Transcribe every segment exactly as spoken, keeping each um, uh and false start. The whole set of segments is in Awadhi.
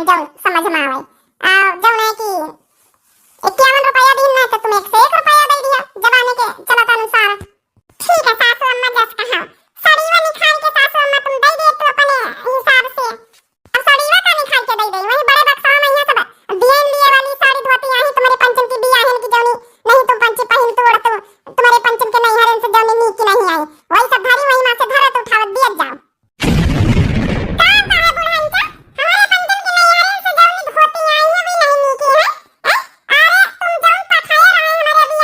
जौन समझ में आवे। आ, जौन है कि इक्यावन रुपया दीन ना, तो तुम एक से एक रुपया दे दिया, जमाने के चलत अनुसार। ठीक है सासू अम्मा, जस कहा, साड़ीवा निकाल के सासू अम्मा तुम दे दे तू अपने हिसाब से। अब साड़ीवा का निकाल के दे दे, वही बड़े बक्सा में यहाँ सब दियन लिए वाली साड़ी धोती आई तुम्हारे पंचम की बियाहन की जौनी नहीं तुम पंची पहन तू ओढ़ तू, तुम्हारे पंचम के नैहरन से जौनी नीक नहीं आई, वही सब धरी वही माँ से धरत उठावत दियत जाओ। का कहे बुढ़ाइन का? हमारे पंचम के नैहरन से जौनी धोती आई है, वी नहीं नीक है। हैं? अरे तुम जौन पठाए रहे हमारे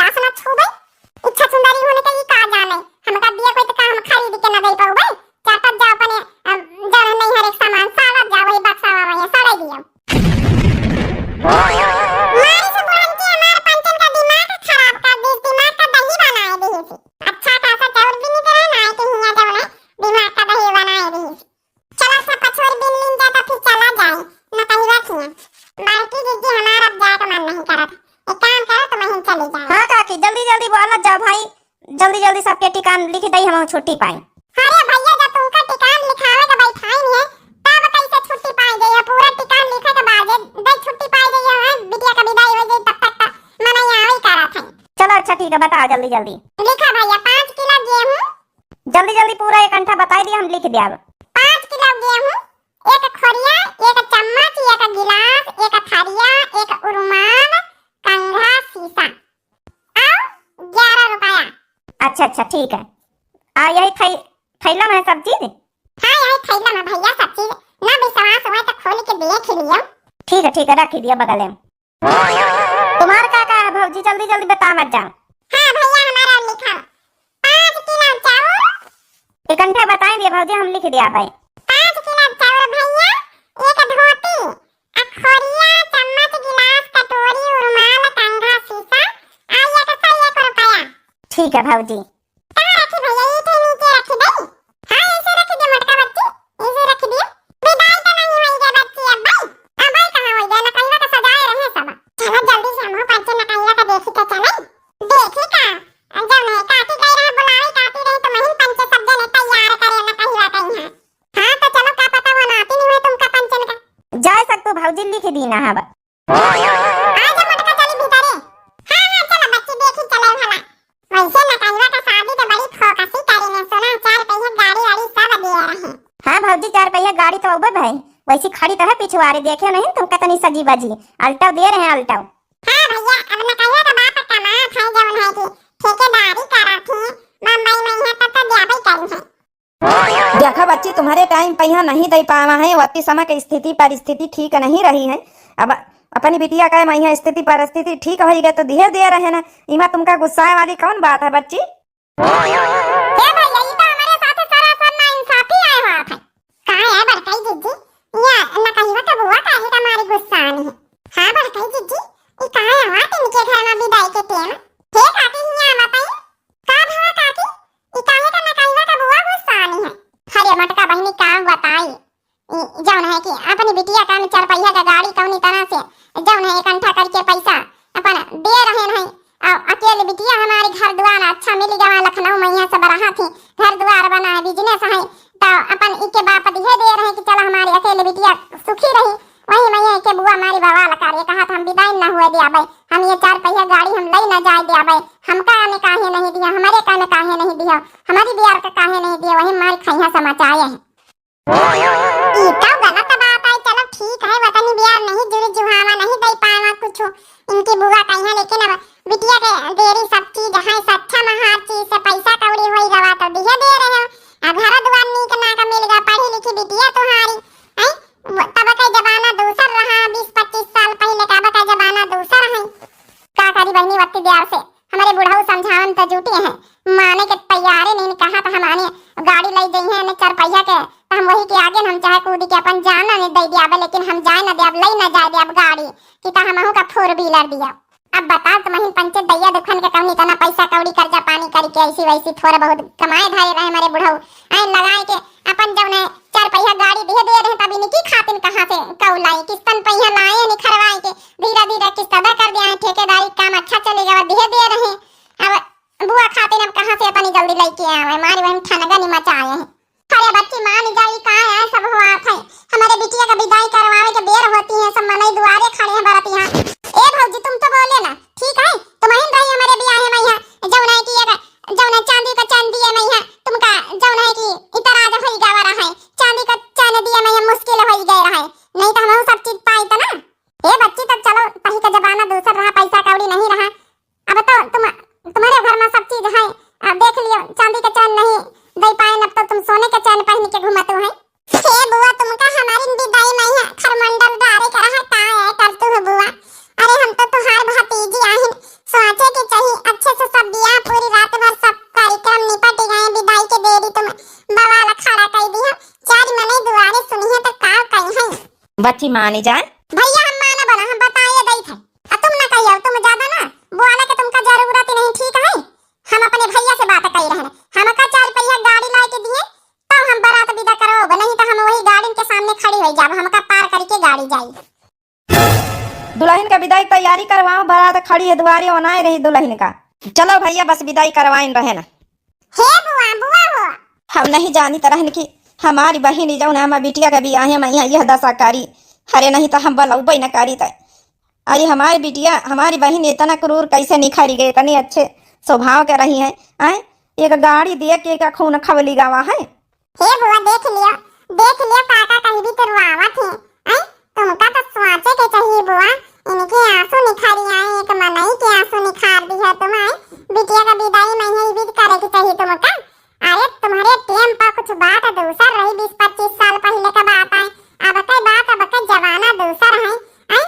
सास ना छूबे। इच्छा सुंदरी होने के ई का जाने, हमका दिए कोई तो का हम खरीद के ना दे पाउबे। चाटत जाओ अपने, अम, जौन है नैहर एक सामान, साड़त जाओ वही बक्सा में, वही सड़े दियो। मारी से बुढ़न के हमार पंचन का दिमाग खराब कर दी, दिमाग का दही बनाए दी। अच्छा खासा चाउर भी निकला ना है कि हियां जौन है दिमाग का दही बनाए दी। चला, सब कछोर बीन लीन जा, तो फिर चला जाए, न कहीं रखिए। बड़की जीजी, हमार अब जाए का मन नहीं करत। एक काम करो, तुम यहीं चली जाओ। हाँ काकी, जल्दी जल्दी बोलत जाओ भाई, जल्दी जल्दी सबके ठिकान लिख दई, हम छुट्टी पाई। अरे भैया, जब तुमका ठिकान लिखावे के बैठाई नहीं है, तब कैसे छुट्टी पाई जाए? पूरा ठिकान लिखे के बाद दे छुट्टी पाई जाए, है बिटिया का विदाई हो जाए, तब तक का मनई आवे ही करत है। चलो अच्छा ठीक है, बताओ जल्दी जल्दी। लिखा भैया, पाँच किलो गेहूं। जल्दी जल्दी पूरा एक अंठा बताई दिया, हम लिख दिया अब। पाँच किलो गेहूं, एक खोरिया, एक चम्मच, एक गिलास, एक थरिया, एक रुमाल, कंघा, शीशा और ग्यारह रुपया। अच्छा अच्छा ठीक है। आ यही थै-, थैला में है सब चीज? हाँ, यही थैला में भैया सब चीज। ना विश्वास हुआ तो खोल के देख लियो। ठीक है ठीक है, रख दिया बगल में। तुम्हार का का है भौजी, जल्दी जल्दी बतावत जाओ। हाँ भैया, हमारा लिखा पाँच किलो चाउर। एक अंठा बताई दिया भौजी, हम लिख दिया भाई। पाँच किलो चाउर भैया, एक धोती, आ खोरिया, चम्मच, गिलास, कटोरी, रुमाल, कंघा, शीशा, आ एक सौ एक रुपया। ठीक है भौजी। कहाँ रखी भैया, ये के नीचे रखी दई? हाँ, ऐसे रखी दे मोटका बच्ची, ऐसे रखी दे। विदाई तो नहीं हुई गे बच्ची, अब भाई, अब भाई कहाँ हुई गे? नकहिया तो सजाए रहे सब। चलो जल्दी से हमहू पंचे नकहिया का देखी के चले। देखी का? जौन है काकी गई रहे बुलावे, काकी रही तो महीन पंचे सब जने तैयार करे नकहिया कहीं है। हाँ तो चलो, का पता वो नाती नहीं हुए तुमका पंचन का। जाए सकतो भौजी, लिख दी ना हब। आजा मोटका, चली भीतरे। हाँ, हाँ, चला बच्ची, देखी चले भला। वैसे नकहिया का शादी तो बड़ी फोकसी करी ने, सुना चार पहिया गाड़ी वाड़ी सब दिए रहे। हाँ भौजी, चार पहिया गाड़ी तो अउबे भाई, वैसी खड़ी तो है पिछुआरे, देखे नहीं तुम कितनी सजी बजी, अल्टो दे रहे हैं, अल्टो। हाँ भैया, अब नकहिया का बाप कमात है, जौन है कि ठेकेदारी करत है, बम्बई में यहाँ तक तो जाबे करी है। देखा बच्ची, तुम्हारे टाइम पे यहाँ नहीं दे पावा है, वत्ती समय की स्थिति परिस्थिति ठीक नहीं रही है। अब अपनी बिटिया का यहाँ स्थिति परिस्थिति ठीक होई गए तो दिहे दे रहे ना, इमा तुमका गुस्साए वाली कौन बात है बच्ची? हे भैया, ई तो हमारे साथ सरासर नाइंसाफी आए हुआ था। का है बड़काई जीजी, या नकहिया का बुआ काहे का मारी गुस्सानी है? हाँ बड़काई जीजी, ई का है हुआ इनके घर में विदाई के टेम? हे काकी, हियाँ बताई, का भवा काकी, ई काहे का नकहिया का बुआ गुस्सानी है? अरे मोटका बहिनी, का बताई, ई जौन है कि अपनी बिटिया का चार पहिया का गाड़ी कौनी तरह से जौन है इकट्ठा करके पैसा अपन दे रहे हैं, और अकेले बिटिया हमारे घर द्वार अच्छा मिल गवा, लखनऊ में यहाँ सब रहा थी, घर द्वार बना है, business है, तो अपन इके बाप दिहे दे रहे कि चला हमारी अकेले बिटिया सुखी रही, वही मैया के बुआ हमारी बवाल करे, कहा था हम विदाई न हुए दिया भाई, हम ये चार पहिया गाड़ी हम ले न जाए दिया भाई, हमका में काहे नहीं दिया, हमारे का में काहे नहीं दिया, हमारी बियार का काहे नहीं दिया, वही मारी खैहा समझ आए हैं। ई तो गलत बात है, चलो ठीक है, वतनी बियार नहीं जुड़ी जुहावा नहीं दे पावा कुछ इनकी बुआ कहीं है, लेकिन अब बिटिया के देरी सब चीज है, सच्चा महार चीज से पैसा कौड़ी होई गवा तो दिहे दे रहे हो, आ घर दुआर नीक नाक मिल गवा, पढ़ी लिखी बिटिया तुम्हारी, हैं? वो तब के जमाना दूसर रहा, बीस पच्चीस साल पहले का, अब का जमाना दूसर है। का करी बहिनी, वत्ती बियार से हमारे बुढ़ऊ समझावन त जुटे हैं, माने के तैयारे नहीं, कहा तो हम आने गाड़ी लई जइहे ने चार पहिया के, तो हम वही के आगे न हम चाहे कूद के अपन जान न दे दियाबे, लेकिन हम जाए न देब, लई न जाए देब गाड़ी, कि तो हमहू का four wheeler दिया। अब बता, तुमहिन पंचे दैया दुखन के कौनी तना पैसा कौड़ी कर्जा पानी करके ऐसी वैसी थोड़ा बहुत कमाए धारे रहे हमारे बुढ़ऊ, आए लगाए के अपन जौन है चार पहिया गाड़ी दिहे दे रहे, तब इनकी खातिन कहाँ से कौलाई, किस्तन पहिया लाए निखरवाए के, धीरे धीरे किस्त अदा कर दिया है, ठेकेदारी काम अच्छा चले गवा, दिहे दे रहे। अब बुआ खातिन अब कहाँ से अपनी जल्दी लेके आवे, मारी वही ठनगनी मचाए हैं। अरे बच्ची मान जाई, का है सब हुआ थे, हमारे बिटिया का विदाई करवावे के बेर होती है, सब मनई दुआरे खड़े हैं बरतिया। ए भौजी, तुम तो बोले ना, ठीक है, तुमहिन रही हमारे बियाहे में यहाँ, जौन है कि ये जौन है चांदी का चैन दिए में यहाँ, तुमका जौन है कि इतराज होई गवा रहा है, चांदी का चैन दिए में यहाँ मुश्किल होई गए रहा है, नहीं तो हम सब चीज पाई तो ना। ए बच्ची, तब चलो, पही का जमाना दूसर रहा, पैसा कौड़ी नहीं रहा, अब तो तुम, तुम्हारे घर में सब चीज है, आ, देख लियो, चांदी का चैन नहीं दे पाए, अब तो तुम सोने का चैन पहन के घूमत हो है। हे बुआ, तुमका हमारी विदाई में है खरमंडल डारे का रहा, का है करतू हो बुआ? अरे हम तो तुहार भतीजी आहिन, बच्ची मानी जाए। भैया हम माना बना, हम बताए दई थे। आ तुम ना कहियो, तुम ज्यादा ना बोला के तुमका जरूरत ही नहीं, ठीक है? हम अपने भैया से बात कही रहन, हमका चार पहिया गाड़ी लाए के दिए, तब हम बारात विदा करो, नहीं तो हम वही गाड़िन के सामने खड़ी हो जाब, हमका पार करके गाड़ी जाई। दुलहिन के विदाई के तैयारी करवाओ, बारात खड़ी है दुआरे, ओनाए रही दुलहिन का। चलो भैया, बस विदाई करवाइन रहे ना। हे बुआ, बुआ हो। हम नहीं जानित रहन कि हमारी बहिन जौन है, हमार बिटिया के बियाहे मा यह, यह दसा करी। अरे नहीं तो हम बलौबे न करी त। अरे हमारी बिटिया, हमारी बहिन इतना क्रूर कैसे निखरी गई, इतने अच्छे स्वभाव के रही है, आए? एक गाड़ी दे के का खून खवली गवा है। हे बुआ, देख लियो, देख लियो, काका कहीं भी तो रुआवत है, हैं? तुमका तो सोचे के चाहिए बुआ, इनके आंसू निखरी आए, एक मनई के आंसू निखार दी है तुम, हैं? बिटिया का विदाई मा यही विध करे के चाहिए तुमका। अरे तुम्हारे टेम पर कुछ बात दूसर रही, बीस पच्चीस साल पहले का बात है, अब के बात, अब के जमाना दूसर है, हैं?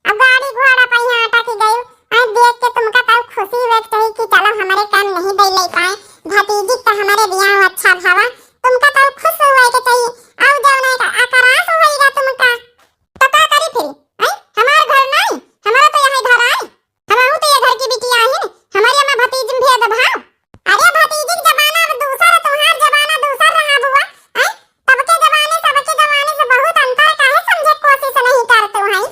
अब गाड़ी घोड़ा पे यहाँ अटक गई। आई देख के तुमका तब खुशी हुए के चाहिए कि चलो हमारे काम नहीं दे ले पाए, भतीजी तो हमारे बियाह अच्छा भावा, तुमका तब खुश हुए के चाहिए। अब जब नहीं का अकरास होएगा तुमका, तो का करी फिर? आई हमार घर नहीं, हमारा तो यही घर आई, हम तो ये घर की बिटिया आई, हमारे यहाँ भतीजी में भेद भाव। अरे भतीजी के जमाना अब दूसर है, तुम्हार जमाना दूसर रहा बुआ, आई तब के जमाने से अब के जमाने से बहुत अंतर, काहे समझे कोशिश नहीं करते हो, आई?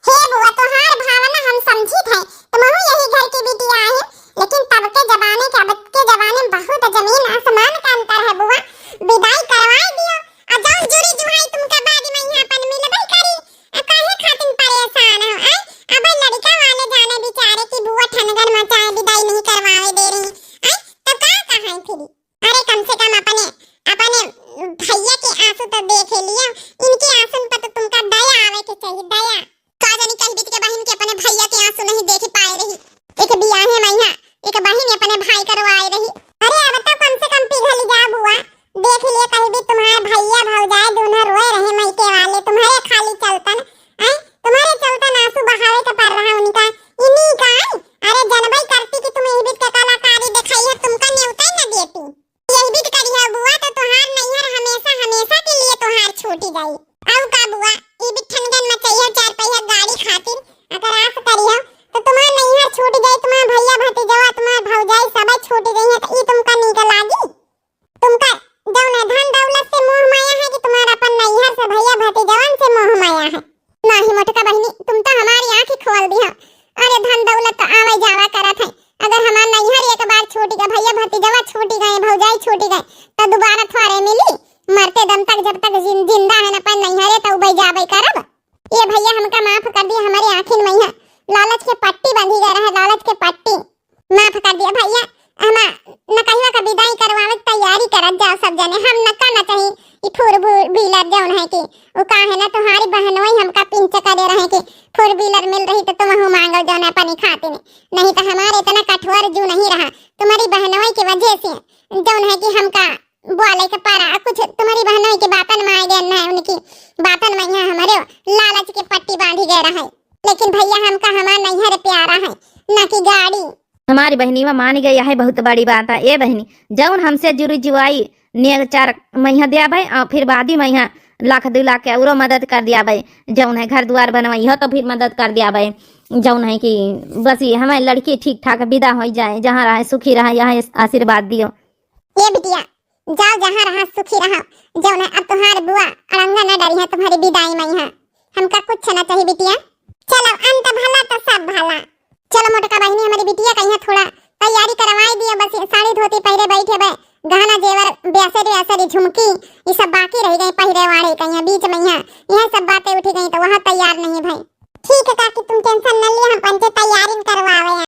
हे बुआ, तोहार भावना हम समझित है, तुमहू यही घर की बिटिया है, लेकिन तब के जमाने के अब के जमाने में बहुत जमीन आसमान का अंतर है बुआ। विदाई करवाए दियो, आ जौन जुरी जुहाई तुमका बाद में यहाँ अपन मिलबे करी, आ काहे खातिर परेशान हो, आय? अब लड़का वाले जाने बेचारे की बुआ ठनगन मचाए विदाई नहीं करवावे दे रही, आय? तो का कहाई फिर? अरे कम से कम अपने, अपने भैया के आंसू तो देखे लियो, इनके आंसू पर तो तुमका दया आवे के चाहिए, दया। का जानी कह बीत के बहिन के अपने भैया के आंसू नहीं देख पाए रही। एक बियाहे मइहा, एक बहिन अपने भाई करवाए रही। अरे अब तो कम से कम पिघल जा बुआ, देख लियो कहीं भी तुम्हारे भैया भौजाई दोनों रोए रहे मइके वाले, तुम्हारे खाली चलतन, आय, तुम्हारे चलतन आंसू बहावे के पड़ रहा उनका। इन्हीं का, अरे जनबई करती कि तुम यही बीत के कलाकारी दिखाई है, तुमका न्योता ही न देती। यही बीत करिहा बुआ तो तोहार नैहर हमेशा, हमेशा के लिए तोहार छूटी जाई। अब का बुआ, ई बीत ठनगन मचइहा चार पहिया गाड़ी खातिर, अगर आस करिहा तो तुम्हार नैहर छूट जाई, तुम्हार भैया भतीजवा, तुम्हार भौजाई सब छूट जाई है, तो ई तुमका नीक लागी? तुमका जौन है धन दौलत से मोह माया है कि तुम्हारा अपन नैहर से भैया भतीजवन से मोह माया है? नाही मोटका बहिनी, तुम तो हमारी आँख ही खोल दिहा। अरे धन दौलत तो आवे जावा करत है, अगर हमार नैहर एक बार छूट गए, भैया भतीजवा छूट गए, भौजाई छूट गए, तो दोबारा थोड़े मिली। मरते दम तक जब तक जिन-, जिंदा है न अपन नैहरे तो उबे जाबे करब। ये भैया हमका माफ कर दिया, हमारे आँखिन मइहा लालच के पट्टी बांधी गए रहे, लालच के पट्टी। माफ कर दिया भैया, हम नकहिया का विदाई करवावे के तैयारी करत जाओ सब जने। हम नका न चाही ई four wheeler जौन है कि उ का है ना, तुम्हारी बहनोई हमका पिंच करे रहे कि four wheeler मिल रही तो तुमहू मांगो जौन अपनी खातिर, नहीं तो हमारे इतना कठोर जू नहीं रहा। तुम्हारी बहनोई की वजह से जौन है कि हमका बोले के पड़ा, कुछ तुम्हारी बहनोई की बातन में आ गए ना, उनकी बातन में यहाँ हमारे लालच के पट्टी बांधी गए रहे। लेकिन भैया हमका हमार नैहर प्यारा है, ना कि गाड़ी। हमारी बहनीवा मान गई, यही बहुत बड़ी बात है। ए बहनी, जौन हमसे जुरी जुआई नेग चार मइहा दिया भाई, और फिर बादी मइहा लाख दू लाख के औरो मदद कर दिया भाई। जौन है घर दुआर बनवाई हो तो फिर मदद कर दिया भाई। जौन है कि बस ये हमारी लड़की ठीक ठाक विदा हो जाए, जहाँ रहे सुखी रहे, यह आशीर्वाद दियो। ए बिटिया, जाओ जहाँ रहा सुखी रहा, जौन है अब तुम्हारे बुआ अड़ंगा न डरी है तुम्हारी विदाई मइहा। हमका कुछ ना चाहिए बिटिया। चलो अंत भला तो सब भला। चलो मोटका बहिनी, हमारी बिटिया का यहाँ थोड़ा